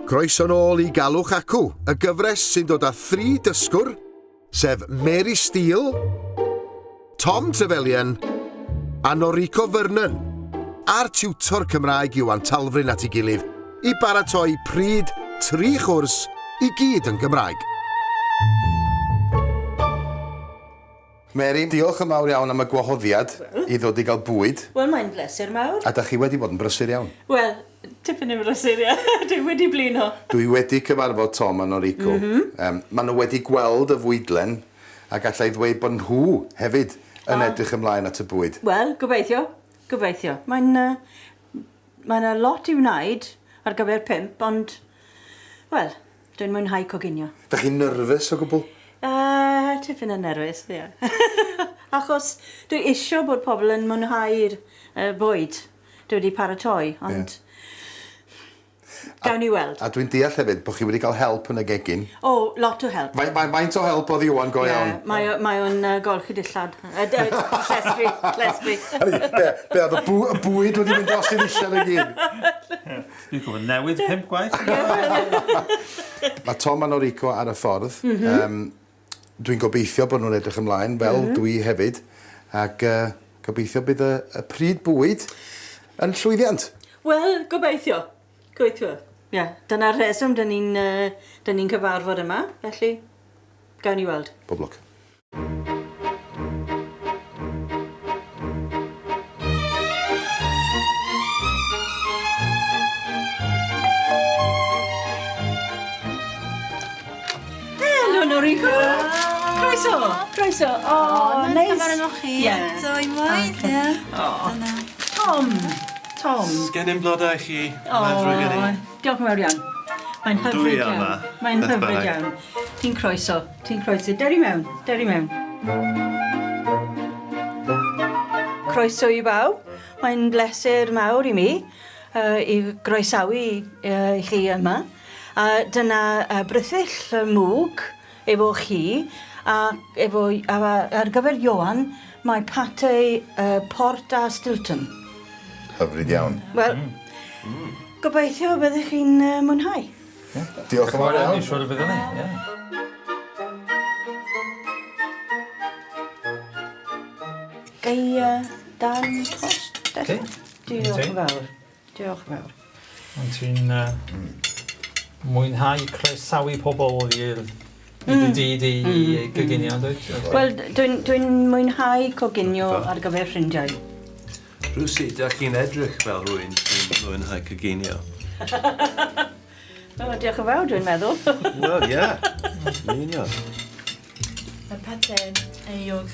Croeso nôl i Galwch Acw, y gyfres sy'n dod â thri dysgwr, sef Mary Steele, Tom Trevelyan a Noriko Vernon, a'r tiwtor Cymraeg Iwan Talfryn at ei gilydd i baratoi pryd tri chwrs i gyd yn Gymraeg. Mary, diolch yn fawr iawn am y gwahoddiad i ddod i gael bwyd. Wel, mae'n bleser mawr. A dach chi wedi bod yn brysur iawn. Wel, tipyn yn brysur, ie. Dwi wedi blino. Dwi wedi cyfarfod Tom a Noriko. Mm -hmm. um, maen nhw wedi gweld y fwydlen a galla i ddweud bod nhw hefyd yn oh. edrych ymlaen at y bwyd. Wel, gobeithio. Gobeithio. Mae'n uh, mae yna lot i wneud ar gyfer pump, ond, wel, Dwi'n mwynhau coginio. Dach chi'n nyrfys o gwbl? Yy, tipyn yn nerfus, ie. Achos dwi isio bod pobl yn mwynhau'r yy bwyd dwi wedi paratoi, ond... Ie. Gawn ni weld. A dwi'n deall hefyd bod chi wedi cael help yn y gegin. O, lot o help. Fai- fai- faint o help oedd Iwan go iawn? Ie, mae o mae o'n yy golchi dillad. Yy dy- llestri, llestri. Be, be oedd y bw- y bwyd wedi mynd dros i ddillad i gyd? Dwi'n gwybod newid pump gwaith. Mae Tom a Noriko ar y ffordd. Mm -hmm. um, dwi'n gobeithio bod nhw'n edrych ymlaen, fel mm -hmm. dwi hefyd. Ac uh, gobeithio bydd y, y pryd bwyd yn llwyddiant. Wel, gobeithio. Gobeithio. Ie, yeah, dyna'r rheswm dyn ni'n uh, dyn ni cyfarfod yma, felly gawn ni weld. Pob lwc. Helo Noriko! Croeso! Croeso! O, oh, neis. Cyfarfod chi. Ie. Eto unwaith, ie. O. Tom! Tom! Sgen i'm blodau i chi. Mae'n ddrwg gen i. Diolch yn fawr iawn. Mae'n hyfryd Dwi iawn. yma, Mae'n beth hyfryd bynnag. iawn. Ti'n croeso. Ti'n croeso. Deri mewn. Deri mewn. Croeso i bawb. Mae'n bleser mawr i mi uh, i groesawu uh, i chi yma. A dyna uh, brithyll y mwg efo chi a efo a, ar gyfer Ioan mae pate uh, port a Stilton. Hyfryd iawn. Wel, mm. gobeithio byddwch chi'n uh, mwynhau. Diolch yn fawr iawn. Dwi'n siŵr y byddwn ni, ie. Gai uh, dan tost? Okay. Diolch yn fawr. Diolch yn fawr. Ond ti'n uh, mwynhau croesawu pobl i'r i dy dŷ di i goginio, dwyt? Wel, dwi'n dwi mwynhau coginio ar gyfer ffrindiau. Rwsut, dach chi'n edrych fel rhywun sy'n mwynhau coginio. O, diolch yn fawr, dwi'n meddwl. Wel, ie. Yn union. Mae pate eog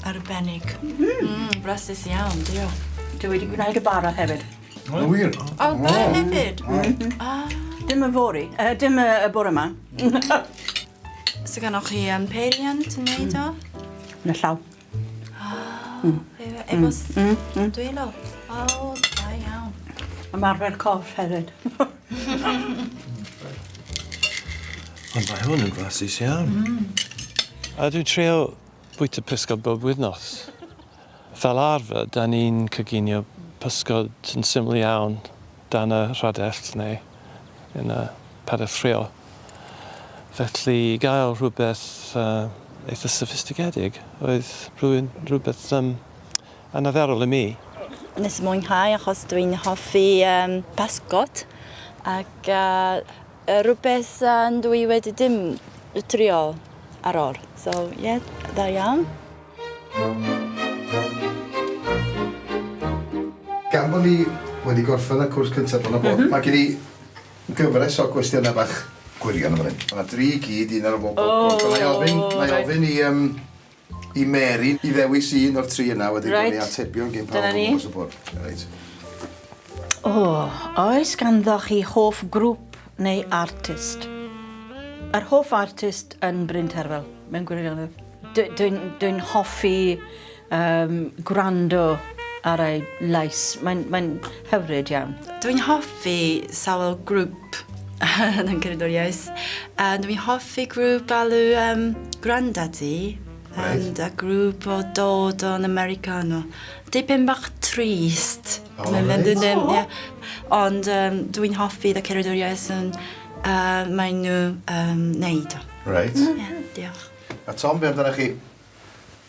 arbennig. Mm. Mm, blasus iawn, diolch. Dwi wedi gwneud y bara hefyd. O, wir? O, bara hefyd? Mm. Ah. Dim y fory, uh, dim y, y bore yma. So gynnoch chi um, peiriant yn neud o? Yn y llaw. Mm. Efo mm. Mm. dwylo. O, da iawn. Ymarfer corff hefyd. Ond mae hwn yn flasus iawn. Mm. A dwi'n trio bwyta pysgod bob wythnos. Fel arfer, da ni'n coginio pysgod yn syml iawn dan y rhadell neu yn y padell ffrio. Felly i gael rhywbeth uh, eitha soffistigedig oedd rhywun, rhywbeth um, anarferol i mi. Nes i mwynhau achos dwi'n hoffi um, pysgod ac uh, rhywbeth uh, dwi wedi dim trio ar ôl. So, ie, yeah, da iawn. Gan bod ni wedi gorffen y cwrs cyntaf bron a bod, mm -hmm. mae gen i gyfres o gwestiynau bach gwirion yn fan hyn. Mae yna dri i gyd, un ar y bob ochr. Oh, na i ofyn, na i ofyn i, um, i Mary i ddewis un o'r tri yna, wedyn right. ni atebion gen pawb o gwmpas y bwrdd. Reit. O, oh, oes ganddo chi hoff grŵp neu artist? Yr hoff artist yn Bryn Terfel, mewn gwirionedd. Dwi'n dwi hoffi um, gwrando ar ei lais. Mae'n mae hyfryd iawn. Dwi'n hoffi sawl grŵp yn y cerddoriaeth. A dwi'n hoffi grŵp alw um, Grandaddy. Right. And a grŵp o dod o'n Americano. Dipyn bach trist. Oh, right. Yeah. Ond um, dwi'n hoffi y cerddoriaeth yn uh, maen nhw um, neud o. Reit. Ie, diolch. A Tom, be amdanoch chi?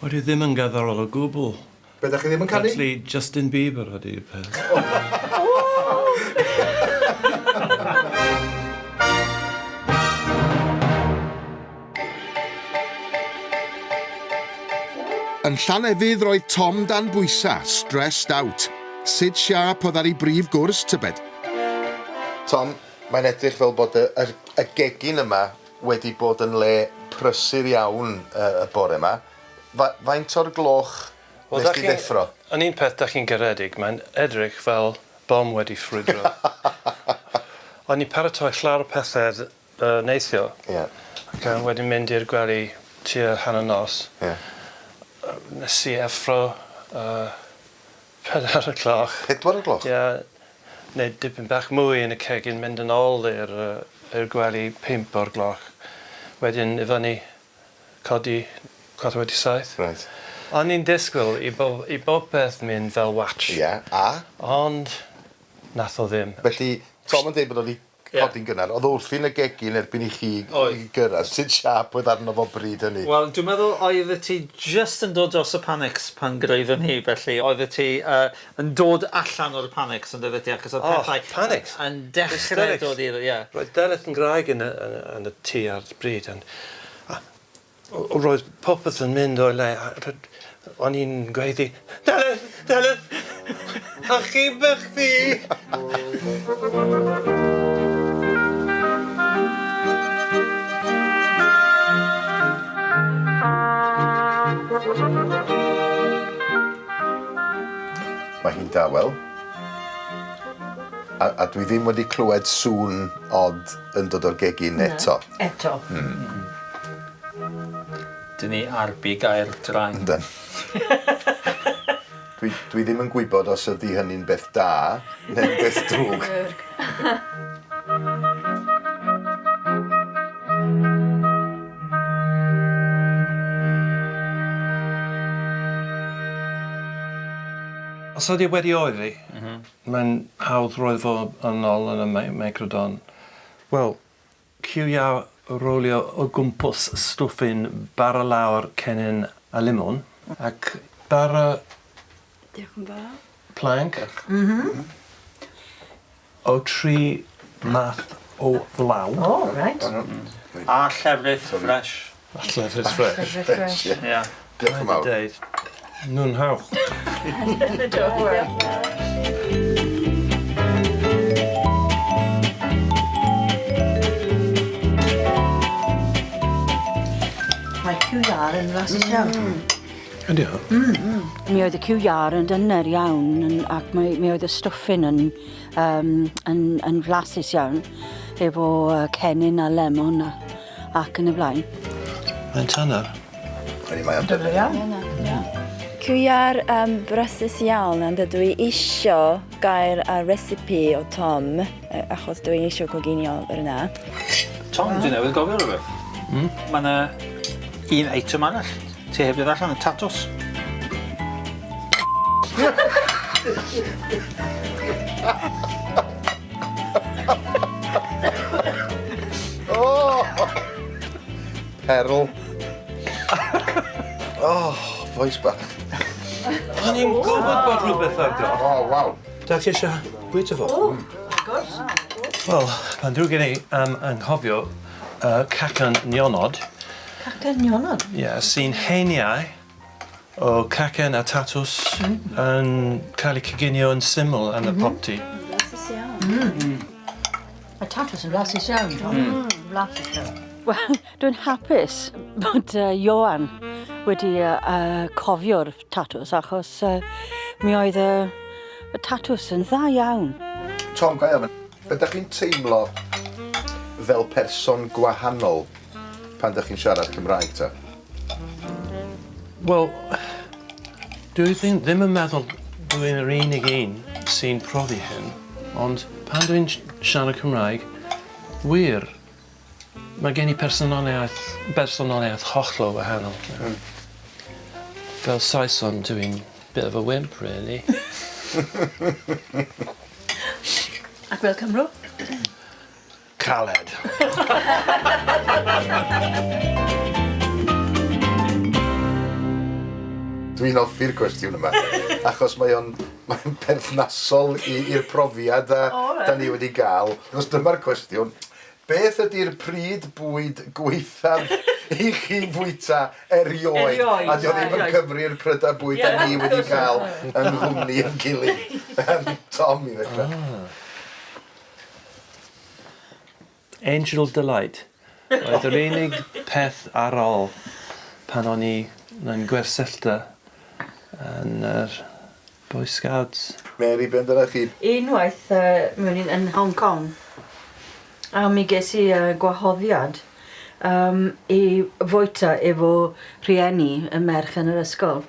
Wel, dwi ddim yn gerddorol o gwbl. Be, da chi ddim yn canu? Felly, Justin Bieber ydy'r peth. Yn Llanefydd roedd Tom dan bwysa, stressed out. Sut siâp oedd ar ei brif gwrs, tybed? Tom, mae'n edrych fel bod y, y, y gegin yma wedi bod yn le prysur iawn y, y bore yma. Fa, faint o'r gloch Wel, nes dach di chi'n- ddeffro? Yn un peth dach chi'n garedig, mae'n edrych fel bom wedi ffrwydro. O'n i'n paratoi llawer o pethau yy neithiwr. Ie. Ac yy wedyn mynd i'r gwely tua hanner nos. Ie. Nes i effro yy pedwar o'r gloch. Pedwar o'r gloch? Ie. Neud dipyn bach mwy yn y cegin mynd yn ôl i'r yy i'r gwely pump o'r gloch. Wedyn i fyny codi chwarter wedi saith. Reit. O'n i'n disgwyl i bob i bopeth mynd fel watch. Ie, a? Ond nath o ddim. Felly, Tom yn deud bod o 'di codi'n gynnar. Oedd o wrthi'n y gegin erbyn i chi gyrraedd. Sut siâp oedd arno fo bryd hynny? Wel, dwi'n meddwl oeddet ti jyst yn dod dros y panics pan gyraeddon ni, felly oeddet ti uh, yn dod allan o'r panics yn dyddet ti, achos oedd Oh, pethau panics? yn dechrau Hysterics. dod i'r... Ie. Roedd Delyth yn graig yn y, yn y, yn y tŷ ar y bryd and, a Roedd popeth yn mynd o'i le a o'n i'n gweiddi Delyth! Delyth! Achubwch fi! Mae hi'n dawel. A, a dwi ddim wedi clywed sŵn od yn dod o'r gegin eto. Eto. Dyn ni ar bigau'r drain. Yndan. Dwi, dwi ddim yn gwybod os ydy hynny'n beth da neu'n beth drwg. Os ydy wedi oeri, mae'n hawdd rhoi fo yn ôl yn y microdon. Wel, cyw iâr rolio o gwmpas stwffin bara lawr cennin a limwn ac bara Diolch yn fawr. planc. O tri math o flaw. O, reit. A llefrith ffresh. A llefrith ffresh. Fresh, ie. Ie. Diolch yn fawr. Deud. Mwynhewch. Mae cyw iâr yn flasus iawn. Ydy o? Mi oedd y cyw iâr yn dyner iawn yn, ac mi, mi oedd y stwffin yn, um, yn, yn flasus iawn efo uh, cennin a lemon a, ac yn y blaen. Mae'n tyner. Ydy, mae o'n dyner. iawn. Cyw iâr um, brasus iawn, ond dwi isio gael y recipe o Tom, achos dwi isio coginio yr yna. Tom, dwi newydd gofio rhywbeth. Mm? Mae yna un eitem arall. Ti heb ddod allan, y tatws. Oh! Perl. Oh, bois bach. O'n i'n gwybod bod rhywbeth ar goll. Oh, waw. Da chi eisiau bwyta fo? O, wrth gwrs. Wel, mae'n ddrwg gen i am anghofio uh, cacan nionod. Cacan nionod? Ie, yeah, sy'n heiniau o cacen a tatws mm. yn cael eu coginio yn syml yn y mm -hmm. popty. Blasus iawn. Mm. Mae tatws yn flasus iawn, Tom. Mm. Flasus iawn. Wel, dwi'n hapus bod uh, Ioan wedi uh, uh, cofio'r tatws achos uh, mi oedd y, y tatws yn dda iawn. Tom, ga i ofyn, be dach chi'n teimlo fel person gwahanol pan dach chi'n siarad Cymraeg ta? Wel, dwi ddim, ddim yn meddwl dwi'n yr unig un sy'n profi hyn, ond pan dwi'n siarad Cymraeg, wir, mae gen i personoliaeth, bersonoliaeth hollol wahanol. Mm. Fel Saeson, dwi'n bit of a wimp, really. Ac fel Cymro? Caled. Dwi'n hoffi'r cwestiwn yma, achos mae o'n mae'n perthnasol i- i'r profiad a 'dan ni wedi ga'l. Achos dyma'r cwestiwn, beth ydi'r pryd bwyd gwaethaf i chi fwyta erioed? Erioed. A 'di o ddim yn cyfri'r prydau bwyd 'dan ni wedi cael yng nghwmni ein gilydd. Yym, Tom i ddechrau. Angel Delight oedd yr unig peth ar ôl pan o'n i yn gwersyllta yn yr Boy Scouts. Mary, be amdanach chi? Unwaith yy mewn un yn Hong Kong a mi ges i yy gwahoddiad yym i fwyta efo rhieni y merch yn yr ysgol.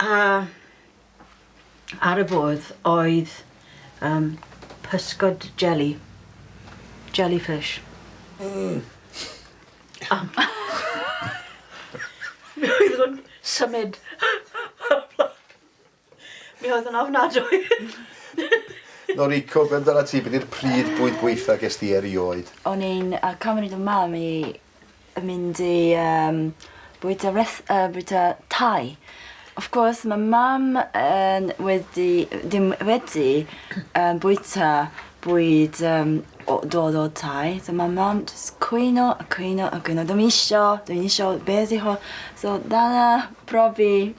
A Ar y bwrdd oedd yym pysgod jeli. Jellyfish. Mm. A mi oedd o'n symud. Mi oedd o'n ofnadwy. Noriko, be amdanat ti? Be 'di'r pryd bwyd gwaetha ges di erioed? O'n i'n yy cymryd fy mam i yn mynd i yym bwyta res- yy bwyta Thai. Of course ma' mam yn wedi dim wedi yym bwyta bwyd yym o dod o Thai so ma' mam jyst cwyno a cwyno a cwyno dim isio dwi'n isio beth 'di hwn so dyna profi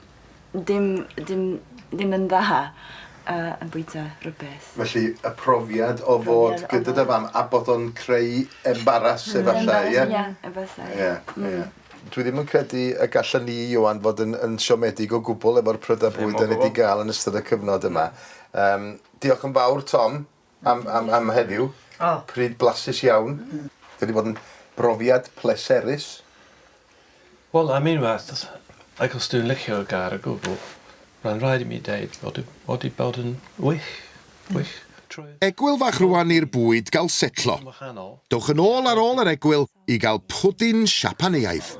Dim dim ddim yn dda yy yn bwyta rwbeth. Felly y profiad o fod gyda dy fam a bod o'n creu embaras efallai, ie? Ie, efallai. Ie, ie. Dwi ddim yn credu y gallen ni, Ioan, fod yn yn siomedig o gwbl efo'r prydau bwyd 'dan ni 'di ga'l yn ystod y cyfnod yma. Yym diolch yn fawr Tom am am am heddiw. O. Pryd blasus iawn. Mae 'di bod yn brofiad pleserus. Wel am unwaith, ac os dwi'n licio'r gair o gwbl, mae'n rhaid i mi deud fod e wedi bod yn wych, wych trwy... Egwyl fach rwan i'r bwyd gael setlo. Dowch yn ôl ar ôl yr egwyl i gael pwdin Siapaneaidd.